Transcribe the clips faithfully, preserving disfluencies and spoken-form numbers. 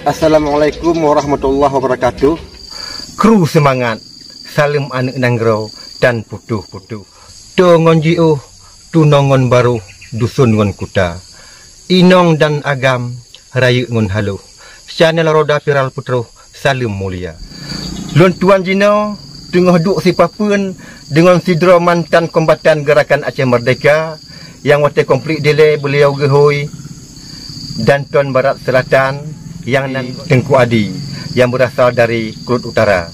Assalamualaikum warahmatullahi wabarakatuh. Kru seumangat, saleuem aneuk nanggroe dan putôh-putôh. Toe ngon jiôh, tunong ngon barôh, dusun ngon kuta. Inong dan agam, rayeuk ngon haloh. Channel Roda Viral Putroh, saleuem mulia. Lôn tuan jinoe teungoh duek sipapeuen deungon sidroe mantan kombatan Gerakan Aceh Merdeka nyang watée konflik dilée beliau geuhôi Danton Barat Selatan nyang nan Teungku Adi nyang beurasal dari Kelut Utara.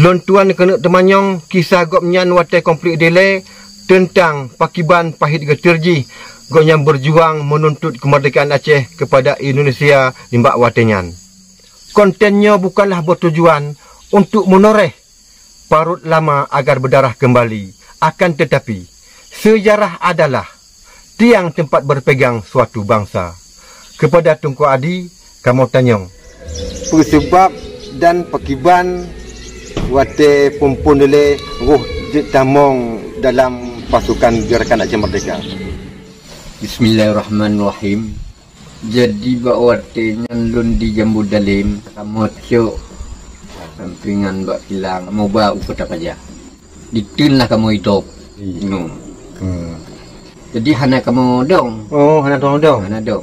Lôn tuan keuneuk teumanyong kisah gobnyan watée konflik dilée teuntang pakiban pahit geuteurjih gobnyan beujuang meununtot keumeurdekaan Aceh keupada Indonesia nibak watée nyan. Konten nyoe bukanlah beutujuan untuk meunoreh parut lama agar beudarah keumbali, akan teutapi, seujarah adalah tiang teumpat beureupegang suatu bansa. Keupada Teungku Adi, kamoe tanyong, peue seubab dan pakiban watée phon-phon dilée roh jeuet tamong dalam pasukan Gerakan Aceh Merdeka? Bismillahirrahmanirrahim. Jadi bak watée nyan lôn di Jambu Dalem, kamoe cok sampingan bak kilang, kamoe ba u Kota Paja. Diteun lah kamoe itôb. Ih. Nyoe. Hmm. Jadi hana kamoe dong. Oh, hana dong-dong. Hana dong.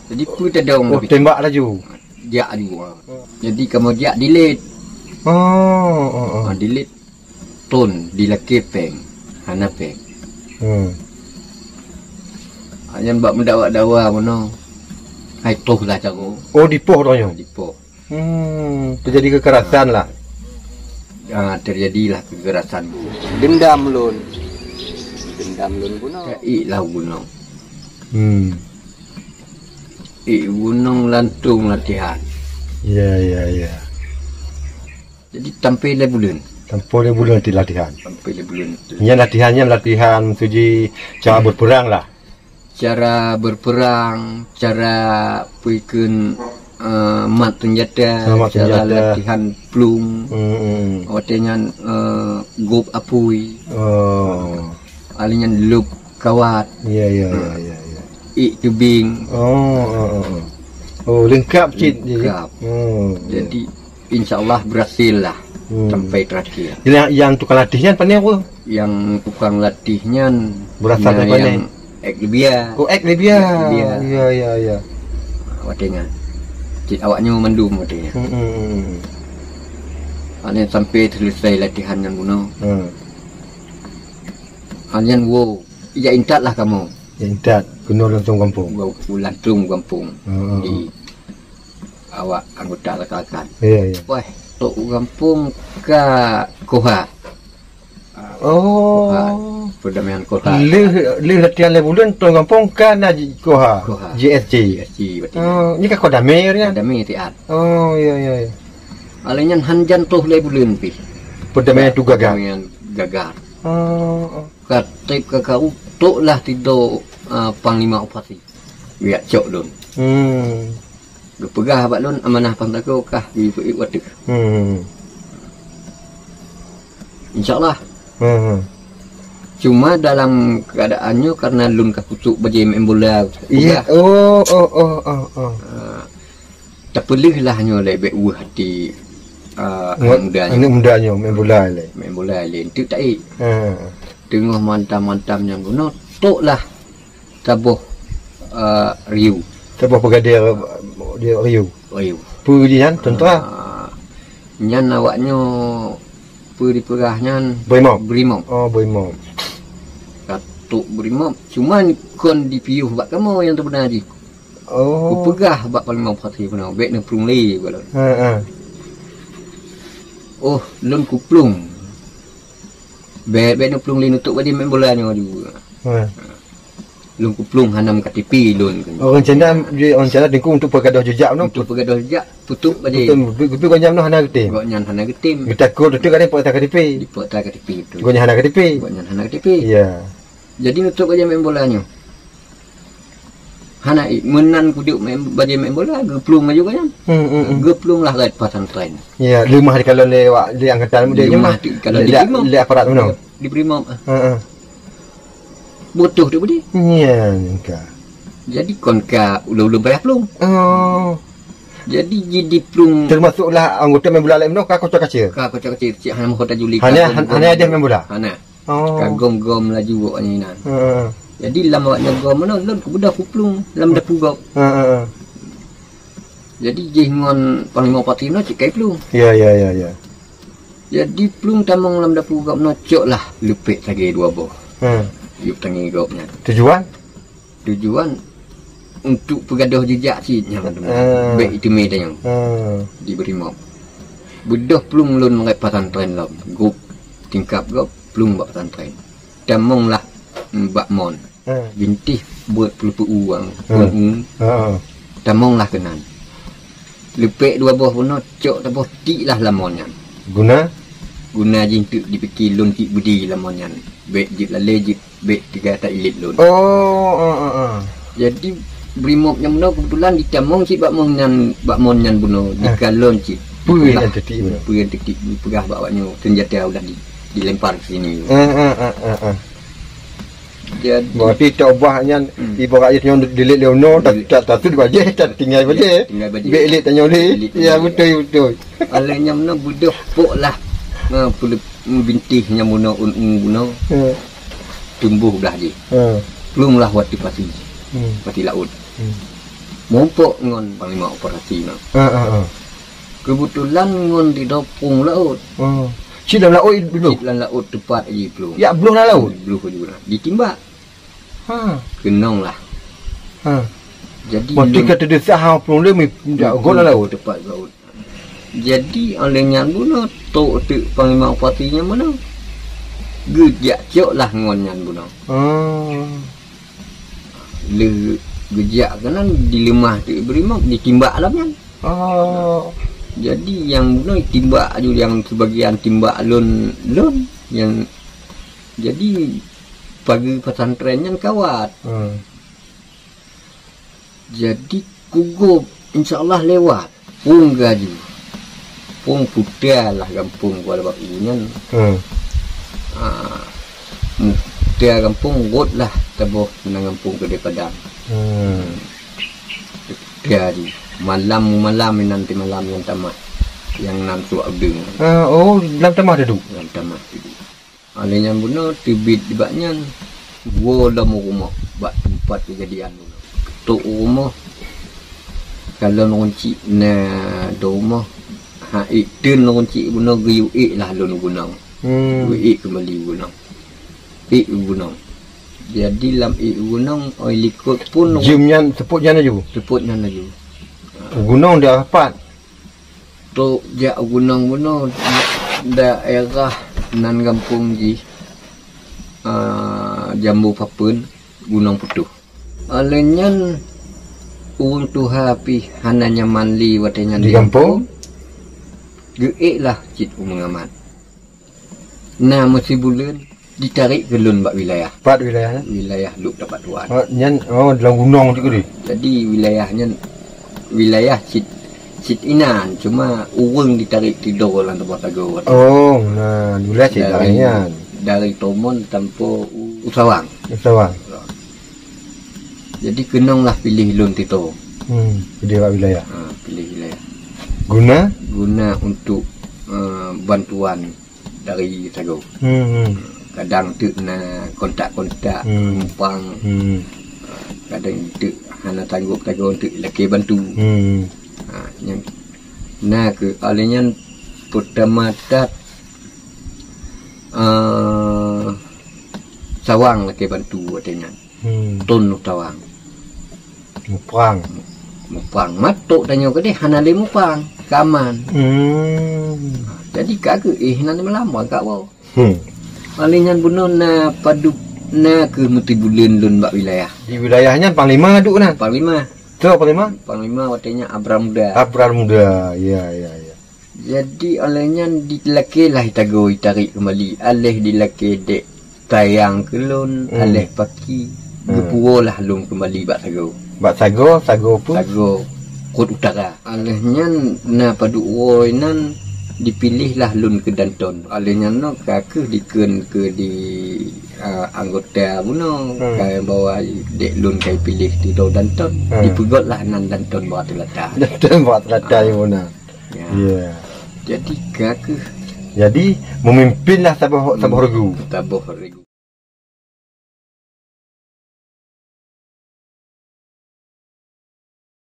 Jadi peue tadong? Oh, tembak laju. Jak laju. Jadi kamoe jak dilet. Oh, oh, oh. Ha, dilet. Ton dilakée péng, hana péng. Hmm. Nyan bak meudakwa-dakwa meunoe. Hai toh lah cara. Oh, dipoh droe nyoe? Dipoh. Hmm, terjadi kekerasan lah. Ah, terjadilah kekerasan. Dendam lôn. Dendam lôn bunoe. Ka ék lah bunoe. Hmm. Ék bunoe lantong latihan. Ya, ya, ya. Jadi tampé lé buleuen. Tampé lé buleuen ti latihan. Tampé lé buleuen tu. Nyan latihan, nyan latihan suji cara berperang lah. Cara berperang, cara peukeuneuk, eh, mat senjata, ah, mat cara senjata, latihan plueng. Hmm, hmm, hmm. Watée nyan, eh, gob apui. Oh. Alèh nyan lôb kawat. Ya, ya, ya, ya, ya. Ék teubieng. Oh, oh, oh, oh. Oh, lengkap cit. Lengkap. Oh, ya. Jadi, insya Allah berhasil lah. Hmm. Sampai terakhir. Nyang, nyang tukang latih nyan pane ureueng? Nyang tukang latih nyan berasal dari pane? Nyang ek Libya. Oh, ek Libya. Ek Libya. Ya, ya, ya. Watée nyan. Cit awak nyoe mandum watée nyan. Hmm, hmm, hmm. Alèh sampai selesai latihan nyan bunoe. Hmm. Alèh nyan woe, jak intat lah kamoe. Jak intat, keunoe langsong gampông. Woe, langsong gampông. Hmm, hmm, hmm. Di awak anggota rakan-rakan. Ya, ya. Wah, trok u gampông ka Koha. Oh. Koha, perdamaian Koha. Lheueh, lheueh latihan lhèe buleuen, trok gampông ka na ji-, Koha. Koha. J S C. J S C, berarti. Oh, nyoe ka Koh Damé nyan? Koh Damé, Tian. Oh, ya, ya, ya. Alèh nyan hanjan trok lhèe buleuen pih. Perdamaian tu gagal. Perdamaian gagal. Oh, oh. Ka trép ka kau, trok lah tido, ah, panglima operasi. Geujak cok lôn. Hmm. Geupeugah bak lôn amanah Pantago kah geupeuék u ateueh. Hmm. Insya Allah. Hmm. Cuma dalam keadaan nyoe karena lôn ka kutok bajèe main bola. Iya. Peugah. Oh, oh, oh, oh, oh. Ah, tapeuleueh lah nyoe lé bèk weueh hati, ah, aneuk muda nyoe. Aneuk muda nyoe main bola lé. Main bola lé. Enteuk taék. Hmm. Teungoh mantam-mantam nyan bunoe, trok lah taboh, eh, riu. Taboh peugadée, eh, di riu. Riu. Peue jih nyan, tentara? Ah, nyan awak nyoe peue dipeugah nyan? Brimob. Brimob. Oh, brimob. Ka trok brimob, cuman kon dipiôh bak kamoe nyang teubeuna jih. Oh. Kupeugah bak panglima operasi bunoe, bèk neuplueng lé bak lôn. Ha, ha. Oh, lôn kuplueng. Bèk, bèk neuplueng lé, neutok bajèe main bola nyoe ju. Ha. Lôn kuplueng hana meuKTP lôn. Oh, rencana, rencana Teungku untuk peugadôh jejak nyoe. Untuk peugadôh jejak, peutok bajèe. Beutôi, beutôi, beutôi, gobnyan nyoe hana geutem. Gobnyan hana geutem. Geutakot beutôi kadang peuet KTP. Dipeuet KTP beutôi. Gobnyan hana KTP. Gobnyan hana KTP. Ya. Jadi neutok bajèe main bola nyoe. Hana, eh, meunan kuduek main, bajèe main bola, geuplueng laju gobnyan. Hmm, hmm, hmm. Geuplueng lah rot pesantren. Ya, leumah dikalon lé wak, lé angkatan muda nyoe mah. Leumah dikalon lé, lé, lé aparat bunoe. Di Brimob, ah. Heeh. Butoh tu budi. Nyan ka. Jadi kon ka ulôn-ulôn payah plueng. Oh. Jadi jih di plueng. Teumasuklah anggota main bola laén bunoe ka koca kacil. Ka koca kacil, cit hana meuhot tajuli. Hana, hana idéh main bola? Hana. Oh. Ka gom-gom laju awaknyan inan. Heeh. Jadi lam awaknyan gom meunan, lôn kubeudôh ku plueng lam dapu gob. Heeh, heeh. Jadi jih ngon Panglima Bupati nyoe cit kai plueng. Ya, ya, ya, ya. Jadi plueng tamong lam dapu gob nyoe coklah leupek tanggai dua boh. Hmm. Yup tanggai gob nyan. Tujuan? Tujuan untuk peugadôh jeujak cit nyan. Ah. Bèk iteumé tanyoe. Ah. Di Brimob. Beudôh plueng lôn rot pesantren lom. Gob tingkap gob plueng bak pesantren. Tamonglah bak mon. Hmm. Bintéh buet peuleupeue uang, hmm, un-un. Ha. Tamonglah keunan. Leupek dua boh bunoe, cok taboh tiklah lam mon nyan. Guna? Guna jih teuk dipike lôn cit beudé lam mon nyan. Bèk jeuet lalé jeuet, bèk teuga tailet lôn. Oh, oh, oh, oh. Jadi, Brimob nyan bunoe keubeutulan jitamong cit bak mon nyan, bak mon nyan bunoe, eh, jikalon cit. Peue nyang teutik bunoe? Peue nyang teutik, peugah bak awaknyoe, seunjata udah di, dilempar ke sini. Eh, eh, eh, eh, eh. Jadi berarti tok bah nyan, hmm, ibarat jih nyoe dilét lé unoe, ta-, dilét, ta-, tatut bajèe, ta-, tinggai bajèe. Tinggai bajèe. Bèk lét tanyoe lé. Lét tanyoe lé. Ya, beutôi, beutôi. Alah nyan meunan beudôh pok lah. Ha, peuleup-, bintéh nyan bunoe, un-un bunoe. Ya. Tumboh blah jih. Ya. Plueng lah watèe pasi. Hmm. Pasi laôt. Hmm. Mumpok ngon panglima operasi nyoe. Ha, ha, ha. Keubeutulan ngon di dapong laôt. Oh. Cit lam laôt dulu? Cit lam laôt teupat jih plueng. Jak bloh lam laôt? Bloh jih na. Ditimbak. Ha. Keunong lah. Ha. Jadi berarti lôn ka teudesah ha plueng lé mi-, jak gok lam laôt. Teupat laôt. Jadi, óh lheueh nyan bunoe, trok teuk panglima bupati nyan bunoe. Geujak cok lah ngon nyan bunoe. Oh. Lheueh geujak keunan dileumah teuk Brimob, ditimbak lam nyan. Oh. Jadi nyang bunoe timbak aju nyang sibagian timbak lôn, lôn nyang jadi pageue pesantren nyan kawat. Hmm. Jadi kugob insya Allah lewat. Pung gaju. Pung puta lah gampông Kuala Bak U nyan. Hmm. Ah, muda gampông rot lah taboh nan gampông keudè Padang. Hmm. Puta di malam, malam inan ti malam nyang tamah. Nyang nan suak udeueng. Ah, oh, lam tamah duek? Lam tamah duek. Óh lheueh nyan bunoe teubiet bak nyan, woe lom u rumoh bak teumpat keujadian bunoe. Trok u rumoh, kalon runcik na di rumoh, ha ék teun runcik bunoe geuyue ék lah lôn u gunong. Hmm. Geuyue ék keumbali u gunong. Ék u gunong. Jadi lam ék u gunong, oi likot pun jeuem nyan, seupôt nyan laju? Seupôt nyan laju. U gunong di arah pat? Trok jak u gunong bunoe daerah nan gampông jih, a, Jambo Papeuen, Gunong Putôh. Óh lheueh nyan ureueng tuha pih hana nyaman lé watèe nyan di gampông, geuék lah cit u Meungamat. Na meusibuleuen, ditarek keu lôn bak wilayah. Pat wilayah nyan? Wilayah Lhokseumawe. Oh, nyan, oh, lam gunong tu keudeh? Jadi, wilayah nyan, wilayah cit, cit inan, cuma ureueng ditarek tido lam teumpat sagoe. Oh, na, wilayah cit dari, dari nyan. Dari Tomon sampoe u, u Sawang. U Sawang. Jadi, keunong lah piléh lôn tito. Hmm, piléh bak wilayah. Ha, piléh wilayah. Guna? Guna untuk, eh, bantuan dari sagoe. Hmm, hmm. Kadang teuk na kontak-kontak, hmm, penumpang. Hmm. Kadang teuk hana sanggob sagoe teuk lakèe bantu. Hmm. Ha, nyan. Na keuh, óh lheueh nyan peutama that, eh, Sawang lakèe bantu watèe nyan. Hmm. Thôn u Sawang. Muprang. Muprang. Matok tanyoe keudeh hana lé muprang. Ka aman. Hmm. Jadi ka geuéh nan malam ka woe. Hmm. Óh lheueh nyan bunoe na padub na keuh meusibuleuen lôn bak wilayah. Di wilayah nyan panglima duek nan? Panglima. Soe panglima? Panglima watèe nyan Abrar Muda. Abrar Muda. Ya, ya, ya. Jadi, óh lheueh nyan dilakèe lah sagoe, ditarek keumbali. Aléh dilakèe dek sayang keu lôn, hmm, aléh paki, hmm, geupuwoe lah lôn keumbali bak sagoe. Bak sagoe, sagoe peue? Sagoe Rot Utara. Aléh nyan na padub woe nan dipiléh lah lôn keu Danton. Óh lheueh nyan nyoe ka keuh dikheun keu di uh, anggota bunoe, hmm, kai bawa dek lôn kai pilih Tito Danton, hmm, dipeugotlah nan Danton Bak Teulata. Danton Bak Teulata, ah, ya, bunoe. Ya. Ya. Jadi ka keuh. Jadi memimpinlah saboh, hmm, saboh regu. Saboh regu.